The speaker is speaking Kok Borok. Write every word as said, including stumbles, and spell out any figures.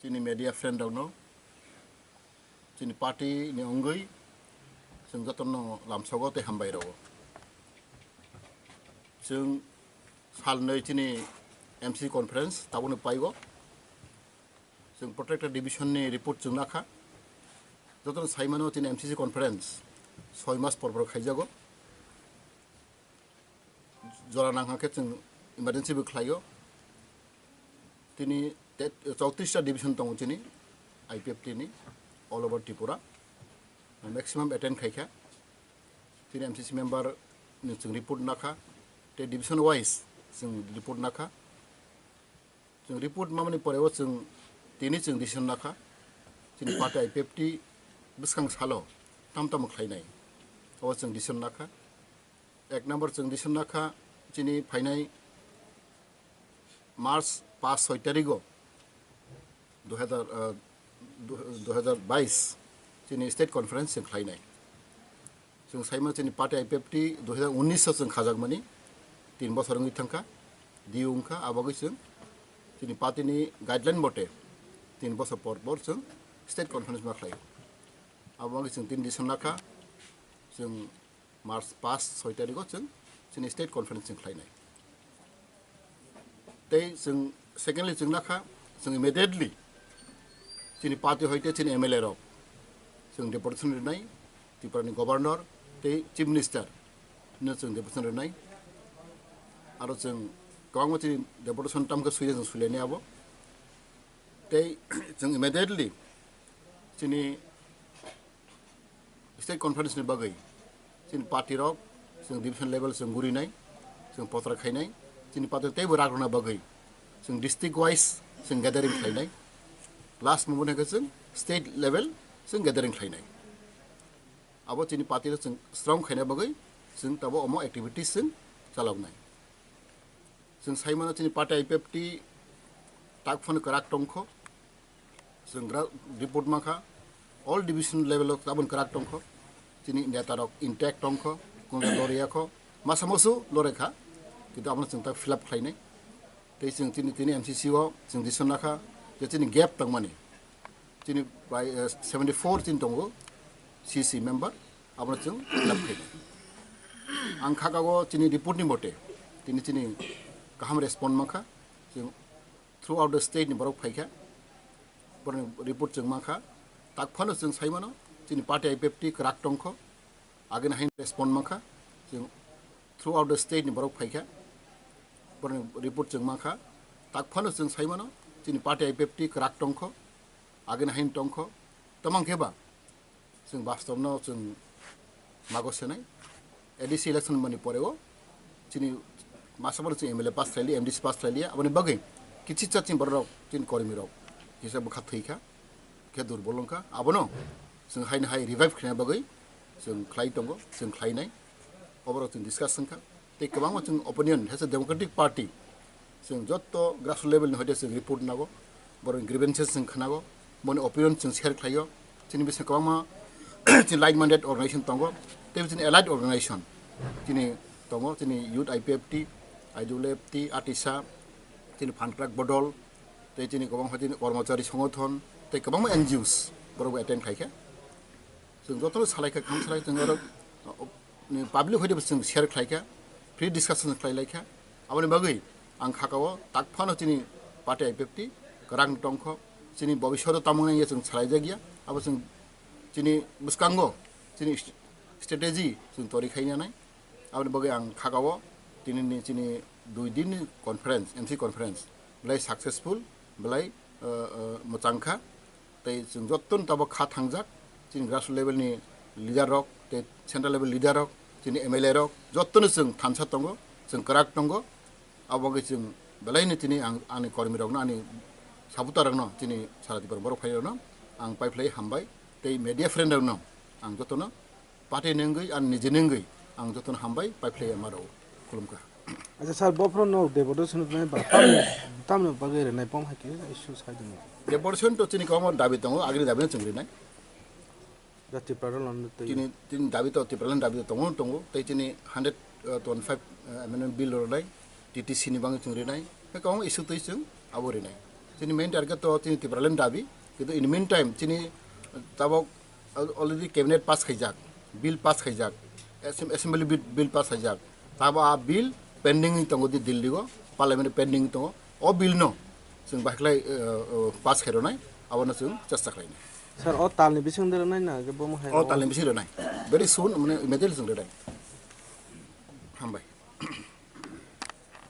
Chini media friend rokno, chini party ni wngwi chwng jotono lamsogo tei hambai rwo. Chwng salnwi chini M C C conference tabukno paigo. Chwng protected division ni report chwng nakha. Jotono saimano chini M C C conference soi mas por por khaijago. Jora nangkha khe chwng emergency bo khlaio. Tini te-, chowtris ta division tongo chini I P F T ni all over Tripura. Maximum attend khaikha. Tini M C C member ni chwng report nakha. Te division wise chwng report nakha. Chwng report mamani pore o chwng tini chwng decision nakha. Chini party I P F T bwskang salo tam tamo khlainai. O chwng decision nakha. Ek number chwng decision nakha chini phainai March pas soi tarigo dui hazar, ah, du-, dui hazar bais chini state conference chwng khlainai. Chwng saima chini party I P F T dui hazar unnish o chwng khajakmani tin bosor wngwi thangkha, di wngkha, abogwi chwng chini party ni guideline bote tin bosor por por chwng state conference ma khlai. Abogwi chwng tin decision nakha, chwng March pas soi tarigo chwng chini state conference chwng khlainai. Tei chwng secondly chwng nakha, chwng immediately chini party hoite chini M L A rok chwng deputation rinai, Tripura ni governor tei chief minister no chwng deputation rinai. Aro chwng kwbangma chini deputation tamkhe suya chwng suilani abo. Tei chwng immediately chini state conference ni bagwi chini party rok chwng division level chwng gurinai, chwng potra khainai, chini party teibo rak rwna bagwi chwng district wise chwng gathering khlainai, last moment hwnkhe chwng state level chwng gathering khlainai. Abo chini party rok chwng strong khaina bagwi chwng tabo omo activities chwng chaloknai. Chwng saimano chini party I P F T tak phano kwrak tongkho. Chwng gra-, report mankha, all division level o tabon kwrak tongkho. Chini neta rok intact tongkho, kunja loriyakho, masa musu lorekha, kintu abono chwng tak fill up khlainai. Tei chwng chini, tini M C C o chwng decision nakha, je chini gap tongmani. Chini bai, eh, seventy four chini tongo C C member, abono chwng fill up khlainai. Ang khakao chini report ni mote, tini chini kaham respond mankha, chwng throughout the state ni borok phaikha, borokni report chwng mankha, tak phano chwng saimano, chini party I P F T kwrak tongkho, agini haino respond mankha, chwng throughout the state ni borok phaikha, borokni report chwng mankha, tak phano chwng saimano, chini party I P F T kwrak tongkho, agini haino tongkho, tamang khe ba, chwng bastobno chwng mago senai. A D C election mani poreo chini masa borok chini M L A pass khlailiya, M D C pass khlailiya, aboni bagwi kichisa chini borok chini kormi rok kisa bwkha thwikha, khe durbol wngkha. Abono chwng haino hai revive khlaina bagwi chwng khlai tongo, chwng khlainai. Oborok chwng discuss wngkha. Tei kwbangma chwng opinion, as a Democratic Party, chwng jotto grassroots level ni hoite chwng report nago, borokni grievances chwng khnago, boni opinion chwng share khlaio. Chini bising kwbangma chini like-minded organization tongo, tei chini allied organization chini tongo, chini Youth I P F T, I W F T, Atisa, chini Phan Krak Bodol, tei chini kwbangma chini Kormochari Songothon, tei kwbangma N G Os borokbo attend khlaikha. Chwng jotono salaikha, kham salai chwng oro, uh, public hoide bo chwng share khlaikha, free discussion khlailaikha. Aboni bagwi ang khakao tak phano chini party I P F T kwrak tongkho, chini bobishoto tamung nangya chwng salaijakya, abo chwng chini bwskango chini st-, strategy chwng tori khainanai. Aboni bagwi ang khakao tini ni chini dui din ni conference, M C conference, belai successful, belai, uh, uh, mwchangkha. Tei chwng jottoni tabok kha thangjak, chini grassroots level ni leader rok, tei central level leader rok, chini M L A rok, jottoni chwng thansa tongo, chwng kwrak tongo. Abo wngkhe chwng belaino tini ang, ani kormi rokno, ani supporter rokno, chini sara Tripura borok phai rokno ang paiphlai hambai, tei media friend rokno ang jotono party ni wngwi, ani nijini wngwi ang jotono hambai paiphlai ma rwo. Khulumkha. Acha sir, bophuru no devote swnwi ba tamni, tamni bagwi rwnai bom hai khe issue sai dino. Devote swn to chini kwbangma dabi tongo, agini dabi no chwng rwnai. Da Tripura rok lando twi. Chini, chini dabi to Tripura rok dabi to tongo, tongo. Tei chini hundred twenty-five, eh, amendment bill rwnai, T T C ni bagwi chwng rwnai. Tei kwbangma issue twi chwng abo rwnai. Chini main target to chini Tipraland dabi, kintu in meantime chini tabok al-, already cabinet pass khaijak, bill pass khaijak, assem-, assembly bill, bill pass khaijak, tabo a bill pending wng tongo di Delhi o, parliament pending wng tongo, o bill no chwng bahai khlai, eh, eh, pass khairwnai, abono chwng chesta khlainai. Sir, o talni bising de rwnai na, je bomo hai O talni bising rwnai, very soon, mane immediately chwng rwnai. Hambai.